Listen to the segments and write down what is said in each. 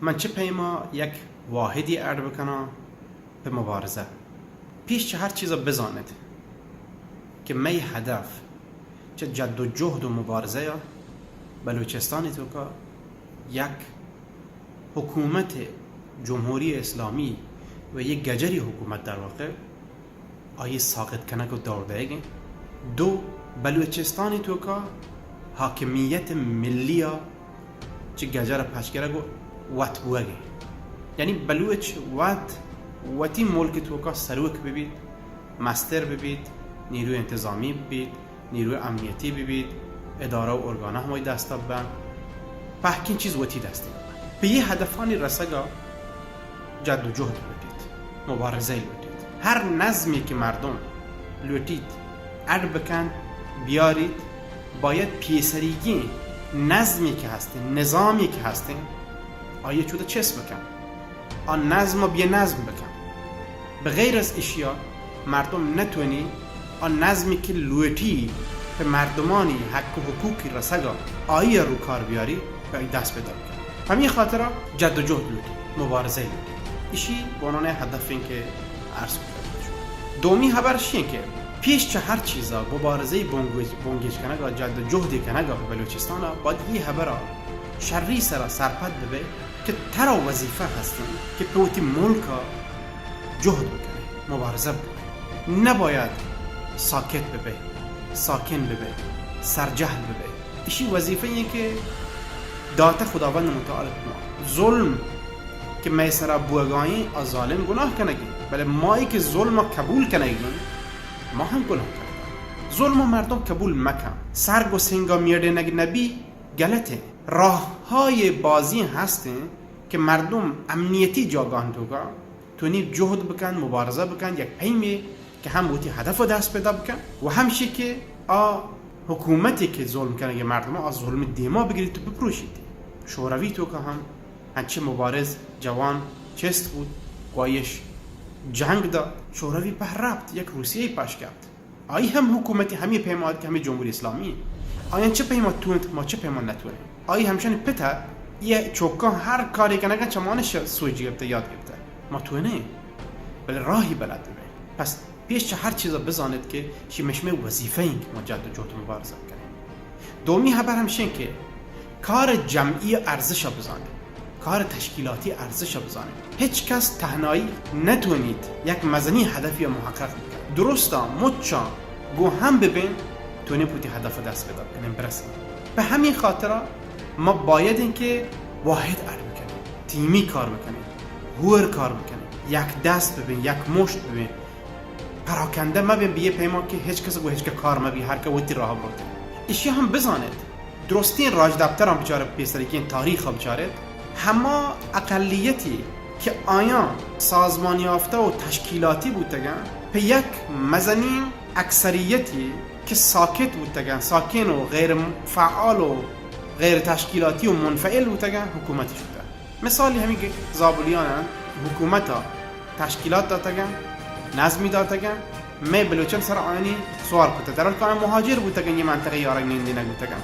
من چہ پیما یک واحدی اڈ بکناں پہ مبارزہ۔ پیش چہ ہر چیزا بزانت کہ مئے ہدف چہ جد و جہد و مبارزہ یا بلوچستان توکا یک حکومت جمہوری اسلامی و یک گجری حکومت در واقع آئی ساقط کنگ و دور دئیگ انت۔ دو، بلوچستان توکا حاکمیت ملی ء چہ گجر ء پچ گرگ و وت بوگ انت۔ یعنی بلوچ وت وتی ملک توکا سروک ببیت، مستر ببیت، نیروی انتظامی ببیت، نیروی امنیتی ببیت، ادارہ و ارگانہ ہمائی دستا ببن، پہکین چیز وتی دستا ببن۔ پہ یہ ہدفانی رسگا جد و جہد لوٹیت، مبارزہ لوٹیت۔ ہر نظمی کہ مردم لوٹیت اڈ بکنت، بیاریت، باید پیسریگیں نظمی کہ ہستیں، نظامی کہ ہستیں، آئی چود چست بکن، آ نظم بے نظم بکن۔ بغیر از اشیا مردم نتونی آ نظمی کہ لوٹی پہ مردمانی حق و حقوقی رسگا آئی رو کار بیاری، پہ آئی دست پیدا بکن۔ ہمیں خاطرا جد و جہد لوٹی، مبارزہ لوٹی۔ اشی بونان ہدف انت کہ عرض کنگ۔ دومی خبر شی کہ پیش چہ ہر چیزا مبارزہ بنگیج، بنگیج کنگا، جد و جہد کنگا بلوچستانا باید یہ خبرا شری سرا سرپد ببے کہ ترا وظیفہ ہستیں کہ پہ وتی ملکا جہد بکنے، مبارزہ بکنے۔ نباید ساکت ببے، ساکن ببے، سرجہل ببے۔ اشی وظیفہ یہ کہ داتہ خداوند متعال ما۔ ظلم کہ مئے سرا بوگائیں آ ظالم گناہ کنگی، بلے مائی کہ ظلم قبول کنگی، ما ہم گناہ کنگی۔ ظلم مردم قبول مکن۔ سر گو سنگا میڑینگ نبی، غلط انت۔ راہ‌ہای بازی ہستیں کہ مردم امنیتی جاگہان توکا تونی جہد بکن، مبارزہ بکن، یک پیمے کہ ہم وتی ہدف دست پیدا بکن و ہمشی کہ آ حکومتی کہ ظلم کنگی مردم آ ظلم دیما بگریت و بپروشیت۔ شوروی توکا ہم ہنچی مبارز جوان چست بوت، گوایش جنگ دات، شوروی پہ رپت یک روسیہ پش کپت۔ آئی ہم حکومتی ہمے پیما ات کہ ہمے جمہوری اسلامی انت۔ آیان چہ پیما تونت، ما چہ پیما نتونیں۔ آئی ہمشانی پت ء یہ چوکاں ہر کارے کنگا چہ مانش سوج گپتہ، یاد گپتہ۔ ما تونیں، بلے راہی بلد ببیں۔ پس پیش چہ ہر چیزا بزانت کہ شی مشمے وظیفہ انت کہ ما جد و جہد و مبارزہ کنیں۔ دومی خبر ہمشیں کہ کار جمعی ارزش بزانت۔ کار تشکیلاتی ارزش ء بزانیں۔ ہچ کس تہنائی نتونیت یک مزنیں ہدفی ء محقق بکن۔ درستاں مچاں گوں ہم ببین، تونیں پہ وتی ہدف ء دست پدا بکنیں، برسیں۔ پہ ہمے خاطرا ما باید ایں کہ واحد اڈ بکنیں، تیمی کار بکنیں، ہور کار بکنیں، یک دست ببین، یک مشت ببین۔ پراکنده مبیں، بہ یہ پیما کہ ہچ کس گو ہچ کہ کار مبی، ہر کہ وتی راہ بروت۔ اشی ہم بزانت، درستیں راجدپتراں بچارت، پیسریگیں تاریخ بچارت، ہما اقلیتی کہ آیاں سازمان یافتہ و تشکیلاتی بوتگاں، پہ یک مزنیں اکثریتی کہ ساکت بوتگاں، ساکن و غیر فعال و غیر تشکیلاتی و منفعل بوتگاں، حکومت شدہ۔ مثال ہمیں کہ زابلیان حکومت ء تشکیلات داتگاں، نظمی داتگاں، مئے بلوچان سر آیانی سوار کتہ، در حالی کہ آیان مہاجر بوتگاں، یہ منطقہ یارگ نندینگ بوتگاں،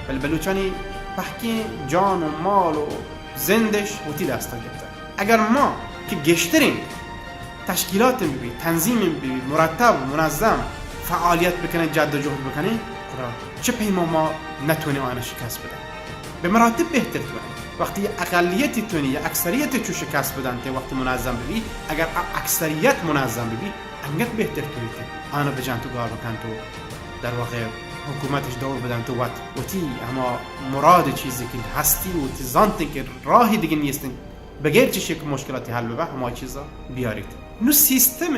بل بلوچانی پہکیں جان و مال و زندش وتی دستا گپتہ۔ اگر ما کہ گیشتریں تشکیلات ببی، تنظیم ببی، مرتب، منظم فعالیت بکنیں، جد و جہد بکنیں، گڑا چہ پیما ما نتونیں آیانا شکست بدیں؟ بہ مراتب بہتر تو انت۔ وقتی اقلیتی تونی یا اکثریت چو شکست بدنت، وقتی منظم ببی، اگر آ اکثریت منظم ببی، انگت بہتر تو انت۔ آنا بجنت و گار بکنت و در واقع حکومتش دور بدنت و وت وتی ہما مراد چیزی کہ ہستی و وتی زانتیں کہ راہی دیگه نیستیں، بغیر چشی کہ مشکلاتی حل ببا، ہما چیزا بیاریت۔ نو سیستم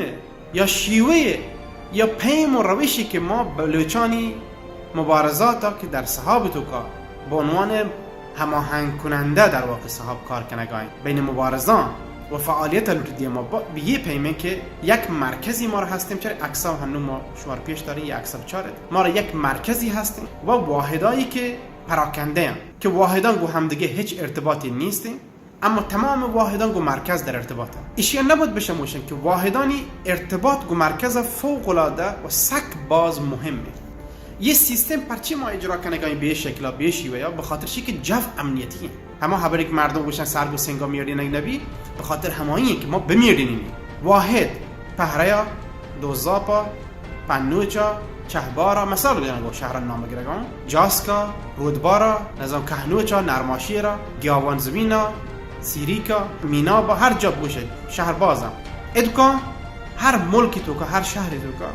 یا شیوہ یا پیم و روشی کہ ما بلوچانی مبارزاتا کہ در سحاب توکا بہ عنوان ہماہنگ کنندہ در واقع سحاب کار کنگائیں بین مبارزان و فعالیت لوٹی دیما با-، بہ یہ پیمیں کہ یک مرکزی مارا ہستیں، چرے عکسا ہنو ما شمار پیش داریں، یہ عکسا بچارت، مارا یک مرکزی ہستیں و واحدایی کہ پراکنده ہیں کہ واحدان گو ہمدیگه ہچ ارتباطی نیستیں۔ اما تمام واحدان گو مرکز در ارتباط انت۔ اشیا نباید بشموشن کہ واحدانی ارتباط گو مرکز فوق العاده و سک باز مهم انت۔ یہ سیستم پرچی ما اجرا کنگائیں بہ یہ شکلا، بہ یہ شیوہ یا؟ بخاطر چی کہ جو امنیتی انت۔ ہما ہبرے کہ مردم گوشن سر گوں سنگا میڑینگ نبی، بہ خاطر ہمائی کہ ما بمیڑینیں۔ واحد پہریا، دوزاپا، پنوچا، چہبارا، مثال گرگاں، گوں شہران نام گرگاں، جاسکا، رودبارا، نزان کہنوچا، نرماشیرا، گیاوان زمینا، سیریکا، مینابا، ہر جا بگوشے شہر بازا۔ ادکا ہر ملکی توکا، ہر شہری توکا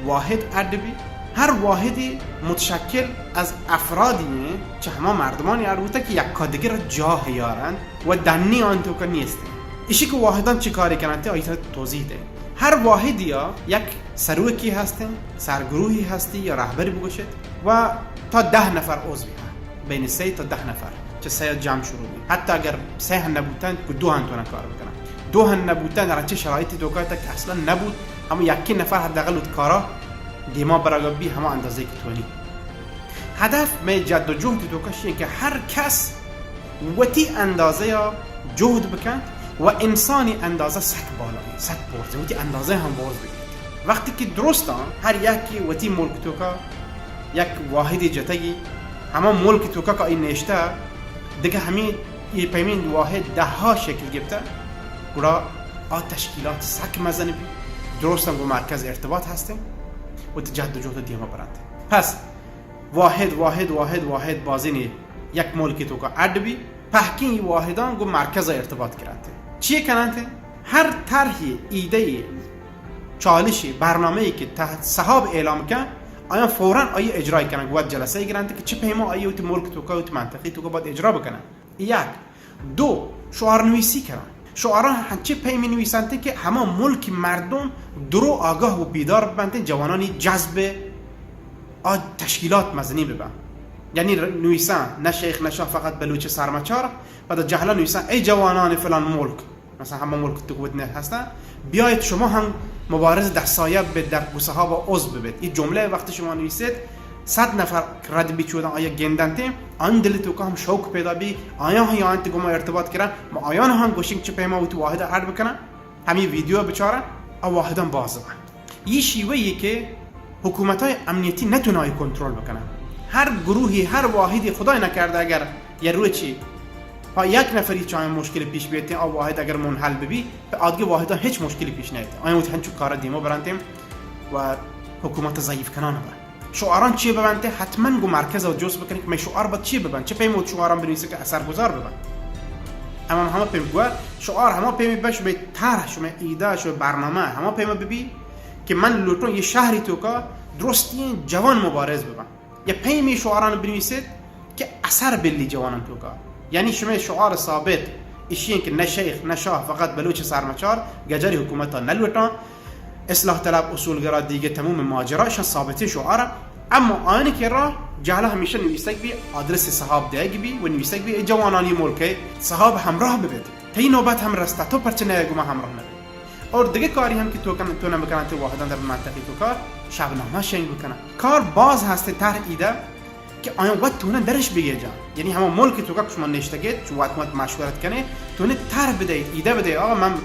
واحد اڈ بی، ہر واحدی متشکل از افرادی ہیں، چہ ہما مردمانی اڈ بوتا کہ یکا دگرا جاہ یارند و دنی آن توکا نیست۔ اشی کہ واحدان چی کاری کننتے، آئی سر توضیح دے۔ ہر واحدی یک سروکی ہستیں، سرگروہی ہستی یا رہبری بگوشت و تا دہ نفر عضوی ہست، بین سے تا دہ نفر، چہ سے جمع شروع بی۔ حتی اگر سے ہن نبوتن، کہ دو ہن تونا کار بکنن۔ دو ہن نبوتن، در چه شرایطی توکا تا کہ اصلاً نبوت، ہم یکی نفر حداقل وت کارا دیما برگا بی ہما اندازے کہ تونی۔ ہدف مئے جد و جہد توکا شیئے کہ ہر کس وتی اندازہ یا جہد بکنت و انسانی اندازہ سک بالائیں، سک برزیں، وتی اندازہ ہم برز بکنت۔ وقتی کہ درستاں ہر یکی وتی ملک توکا یک واحدی جتگی، ہما ملک توکا کہ ای نشتہ، دگہ ہمیں ای پیمیں واحد دہا شکل گپتہ، گڑا آ تشکیلات سک مزن بی، درستاں گوں مرکز ارتباط ہستیں، وتی جد و جہد دیما برنت۔ پس واحد، واحد، واحد، واحد بازینے یک ملکی توکا اڈ بی، پہکیں ای واحداں گوں مرکز ارتباط گرنت۔ چی کننت؟ ہر طرحی، ایدہی، چالشی، برنامہ‌ای کہ تحت صحاب اعلام کن، آیاں فوراً آئی اجرای کنن، وت جلسہ گرنت کہ چہ پیما آئی وتی ملک توکا، وتی منطقی توکا باید اجرا بکنن۔ یک۔ دو، شعار نویسی کنن۔ شعاراں ہنچیں پیمیں نویسنت کہ ہما ملکی مردم درو آگاہ و بیدار ببنت، جوانانی جذب آ تشکیلات مزنی ببن۔ یعنی ر-، نویسن، نہ شیخ نہ شاہ فقط بلوچ سرمچار، پدا جہلا نویسن، ای جوانان فلان ملک، مثلاً ہما ملک تو قوت نہ ہستن، بیایت شما ہم مبارز در سایہ ببیت، در گسہابا عضو ببیت۔ ای جملہ وقتی شما نویسیت، صد نفر رد بی چوداں آیا گندنت، آن دل توکا ہم شوق پیدا بی، آیاں ہم آنت گوما ارتباط کرن، ما آیاں ہم گوشنگ چہ پیما وتی واحد اڈ بکنن، ہمیں ویڈیو بچارن، آ واحداں باز بن۔ یہ شیوہ یہ کہ حکومت‌های امنیتی نتونه آئی کنترل بکنن۔ ہر گروہی، ہر واحدی خدای نکرده اگر یه روچی پا یک نفری چاہیں مشکل پیش بیت، آ واحد اگر منحل ببی، پہ آدگہ واحداں ہچ مشکلی پیش نیت۔ آیاں وتی ہنچو کارا دیما برنت و حکومت ضعیف کنان بر۔ شعاراں چی ببنت؟ حتماً گوں مرکز و جست بکنی کہ مئے شعار باید چی ببن، چہ پیم وت شعاراں بنویسے کہ اثر گذار ببن۔ اما ہما پیم گوار شعار ہما پیمی بش، شمئے طرح، شمئے ایدہ، شمئے برنامہ ہما پیما ببی کہ من لوٹوں یہ شہری توکا درستیں جوان مبارز ببن۔ یا پیمی شعاراں بنویسیت کہ اثر بلی جوانان توکا۔ یعنی شمئے شعار ثابت اشی انت کہ نہ شیخ نہ شاہ، فقط بلوچ سرمچار، گجری حکومتا نلوٹاں، اصلاح طلب، اصولگرا، دیگہ تمام ماجرا اشاں ثابتیں شعار۔ اما آیانی کرا جہلا ہمیشہ نویسگ بی، آدرس صحاب دیگ بی و نویسگ بی، اے جوانانی ملک ء صحاب ہمراہ ببیت، تئی نوبت ہم رستہ، تو پرچہ نئے گما ہمراہ نبی؟ اور دگہ کاری ہم کہ تو کن، تو نہ بکنن، تو واحداں در منطقی توکا شبنامہ شنگ بکنن۔ کار باز ہستے، طرح ایدہ کہ آیاں وت تونن درش بگیجاں۔ یعنی ہما ملک توکا کہ شما نشتگیت، چو وت وت مشورت کنے، تونی طرح بدئیت، ایدہ بدئیت، آقا من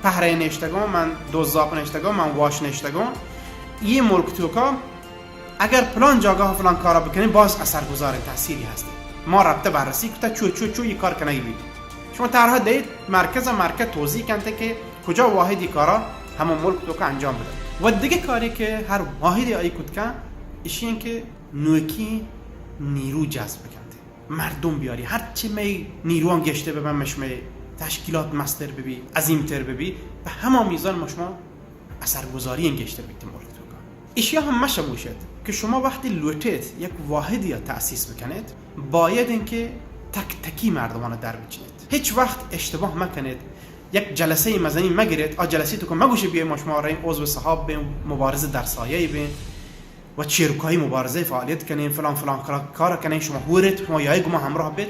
پہرے نشتگوں، من دوزاپ نشتگوں، من واش نشتگوں، یہ ملک توکا اگر پلان جاگاہ فلان کارا بکنی، باز اثرگذار تاثیری ہستی۔ ما ربطہ بررسی کتا، چو، چو، چو یہ کار کنگی بیت۔ شما طرح دئیت، مرکز، مرکز توضیح کنت کہ کجا واحدی کارا ہما ملک توکا انجام بدن۔ و دگہ کاری کہ ہر واحدی آئی کت کن، اشی انت کہ نوکی نیرو جذب بکنت، مردم بیاری۔ ہرچی مئے نیروان گشتر ببن، مش مئے تشکیلات مستر ببی، عظیم تر ببی، پہ ہما میزان ما شما اثرگذاری گشتر بیت ملک توکا۔ اشیا ہم مشموشت کہ شما وقتی لوٹیت یک واحدی تأسیس بکنیت، باید انت کہ تک تکی مردمان در بچینیت۔ ہچ وقت اشتباہ مکنیت، یک جلسہ مزنی مگریت، آ جلسہ توکا مگوشی بیای ما شما رئیں عضو صحاب بیں، مبارز در سایہ بیں و چیرکائی مبارزہ فعالیت کنیں، فلان فلان کار، کار کنیں، شما ہورت، شما یای گما ہمراہ بیت۔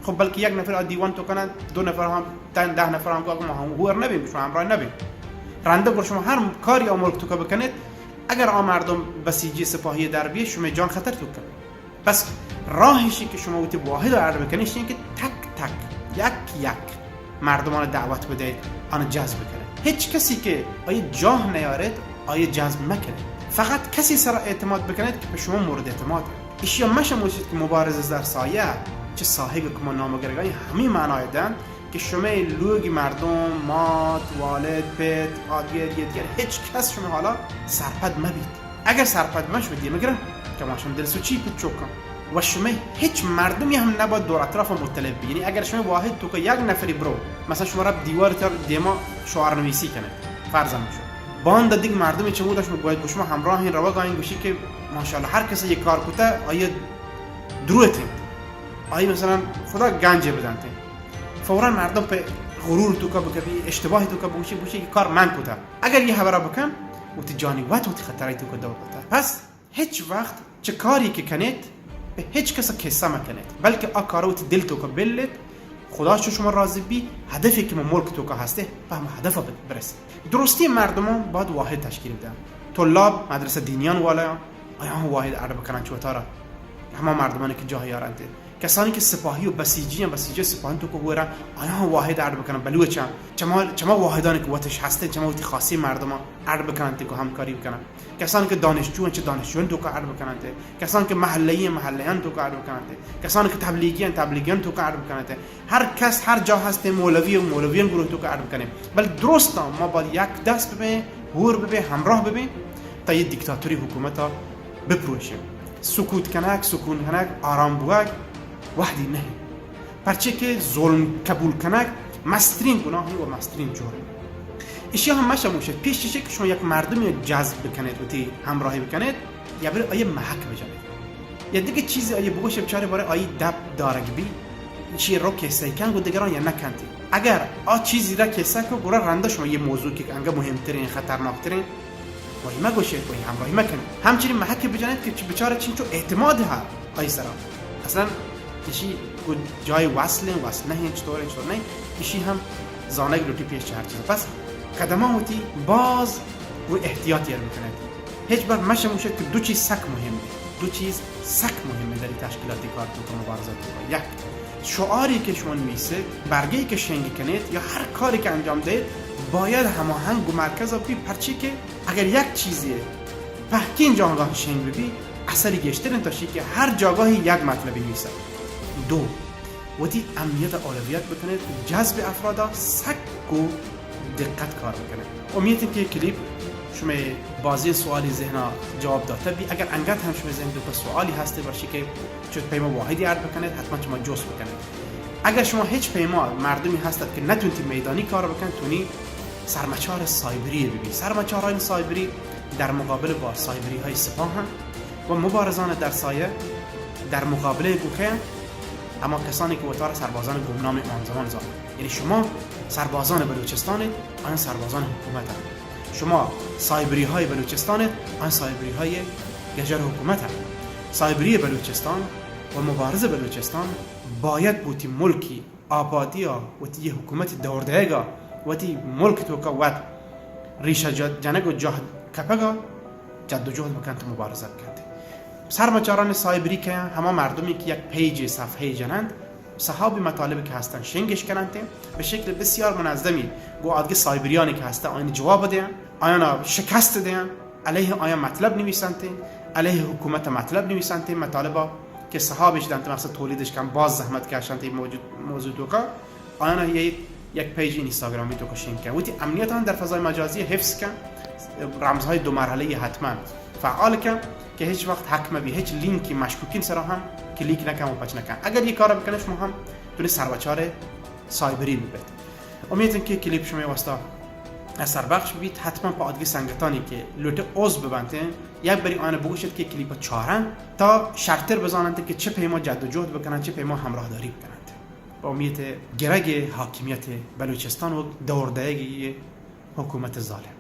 خب بلکہ یک نفر آ دیوان توکا، دو نفر ہم، تن دہ نفر ہم گو ما ہم ہور نبیں، شما ہمراہ نبیں۔ رنده گو شما ہر کاری آ ملک توکا بکنیت، اگر آ مردم بسیجی سپاہی در بیت، شما جان خطر توکا۔ پس راہ ایشی کہ شما وتی واحد اڈ بکنیت، ایشی کہ تک تک، یک یک مردمان دعوت بدئیت، آن جذب بکنیت۔ ہچ کسی کہ آئی جاہ نیاریت، آئی جذب مکنیت۔ فقط کسی سر اعتماد بکنیت کہ پہ شما مورد اعتماد انت۔ ایشیا مشموشیت کہ مبارز در سایہ چہ ساہگ کہ ما نام گرگ ءَ ایں، ہمے معنی ءَ دنت کہ شمئے لوگی مردم، مات، والد، پت، آدگر، یدگر، ہچ کس شمئے حالا سرپد مہ بیت۔ اگر سرپد بنت، شمئے دیم ءَ گرنت، کماشان دل سوچی پچوکاں۔ و شمئے ہچ مردمی ہم نباید دور اطراف ءَ مطلع بی۔ یعنی اگر شمئے واحد توکا یک نفری برو، مثلاً شما رفت دیوار تر دیما شعار نویسی کنئے، فرضاً شما باند دگہ مردمی چمودا شما گوید، گو شما ہمراہ ایں، روگ ءَ ایں، گوشی کہ ماشاءاللہ ہر کسی یک کار کتہ، آئی دروت انت۔ آئی مثلاً خدا گنجے بدنت۔ فوراً مردم پہ غرور توکا بکپی، اشتباہ توکا بگوشی، بگوشی کہ کار من کتہ۔ اگر یہ حبرہ بکن، وتی جانی وت وتی خطرہ توکا دور کتہ۔ پس ہچ وقت چہ کاری کہ کنیت، پہ ہچ کس قصہ مکنیت، بلکہ آ کار وتی دل توکا بلیت۔ خدا چو شما راضی بی، ہدفی کہ ما ملک توکا ہستے، پہ ہما ہدف برسیت۔ درستی مردمان باید واحد تشکیل بدن۔ طلاب، مدرسہ دینیان والا، آیاں واحد اڈ بکنن چہ وتارا۔ ہما مردمانی کہ جاہ یارنت۔ کسانی کہ سپاہی و بسیجی ایں، بسیجی سپاہی توکا گورا، آیاں واحد اڈ بکنن، بلوچاں۔ چما، چما واحدانی کہ وتش ہستن، چما وتی خاصی مردمان اڈ بکنن، تیکو ہمکاری بکنن۔ کسانی کہ دانشجو ایں، چہ دانشجوان توکا اڈ بکنن۔ کسانی کہ محلہی ایں، محلہیان توکا اڈ بکنن۔ کسانی کہ تبلیغی ایں، تبلیغیان توکا اڈ بکنن۔ ہر کس ہر جا ہستیں، مولوی و مولویان گروہ توکا اڈ بکنیں، بل درستاں ما باید یک دست ببیں، ہور ببیں، ہمراہ ببیں، تا یہ دیکتاتوری حکومتا بپروشیں۔ سکوت کنگ، سکون کنگ، آرام بوگ وحدی نہیں۔ پرچے کہ ظلم قبول کنگ مسترین گناہ و مسترین جرم۔ اشیا ہم مشموشت، پیش چشے کہ شما یک مردمی جذب بکنیت، وتی ہمراہی بکنیت، یا بر آئی محک بجنیت۔ یا دگہ چیزی آئی بگوش، بچارے بارے آئی دپ دارگ بی، چی رو کیسہ کن گو دگران یا نکنتی۔ اگر آ چیزی را کیسہ کو، گڑا رندا شما یہ موضوع کہ انگا مہمترین، خطرناکترین، وہی مگوشے، وہی ہمراہی مکن۔ ہمچنین محک بجنیت کہ چ-، بچارے چنچو اعتماد ہے آئی سرا۔ اصلاً اشی کو جای وصل ہیں، وصل نہیں، چطور ہیں، چطور نہیں، اشی ہم زانگ لوٹی پیش چہ ہر چیز۔ پس قدمان ہوتی باز و احتیاط یار بکنیت۔ ہچ بر مشموشت کہ دو چیز سک مہم انت۔ دو چیز سک مہم انت در این تشکیلاتی کار توکا، مبارزہ توکا۔ یک، شعاری کہ شما نویسیت، برگے کہ شنگ کنیت یا ہر کاری کہ انجام دہیت، باید ہماہنگ گو مرکز بی، پرچی کہ اگر یک چیزی پہکین جاگاہ شنگ ببی، اثری گیشتر انت تا شی کہ ہر جاگاہی یک مطلبی نویسد۔ دو، وتی امنیت اولویت بکنیت، جذب افرادا سک و دقت کار بکنیت۔ امید انت کہ کلیپ شمئے بازیں سوالی ذہنا جواب داتہ بی۔ اگر انگت ہم شمئے ذہن توکا سوالی ہستے، برشی کہ چہ پیما واحدی اڈ بکنیت، حتماً چہ ما جست بکنیت۔ اگر شما ہچ پیما مردمی ہستت کہ نتونتی میدانی کار بکن، تونی سرمچار سایبری ببی۔ سرمچاران سایبری در مقابل با سایبری های سپاه هم و مبارزان در سایه در مقابل گوکه اما کسانی که وتار سربازان گمنام امام زمان زانند، یعنی شما سربازان بلوچستان اید، آن سربازان حکومت اند. شما سایبری های بلوچستان اید، آن سایبری های گجر حکومت اند. سایبری بلوچستان و مبارز بلوچستان باید بوتی ملکی آپادی ء وتی یہ حکومت دور دئیگ ء وتی ملک توکا وت ریشہ جد جنگ و جہد کپگ ء جد و جہد بکنت و مبارزہ بکنت. سرمچاران سایبری کیاں؟ ہما مردمی کہ یک پیج صفحے جنند، صحابی مطالب کہ ہستن شنگش کننت، بہ شکل بسیار منظمی گو آدگہ سایبریانی کہ ہستن آیانی جواب دیاں، آیانا شکست دیاں. علیہ آیاں مطلب نویسنت، علیہ حکومت مطلب نویسنت، مطالبا کہ صحابش دنت، مثلا تولیدش کن، باز زحمت کشنت. این موجود، موضوع توکا آیانا یہ یک پیج اینستاگرامی توکا شنگ کن، وتی امنیت آن در فضای مجازی حفظ کن، رمزهای دو مرحله‌ای حتما فعال کن که هیچ وقت هک مبی، هیچ لینکی مشکوکین سرا هم کلیک نکن و پچ نکن. اگر یہ کار بکنه، شما هم تونی سرمچار سایبری ببیت. امید انت که کلیپ شمئے واستا اثر بخش بیت. حتما پہ آدگہ سنگتانی کہ لوٹے عضو ببنت، یک بری آیانا بگوشت کہ کلیپ چارن تا شرتر بزاننت کہ چہ پیما جد و جہد بکنن، چہ پیما ہمراہداری بکننت. با امید گرگ حاکمیت بلوچستان و دور دئیگ حکومت ظالم.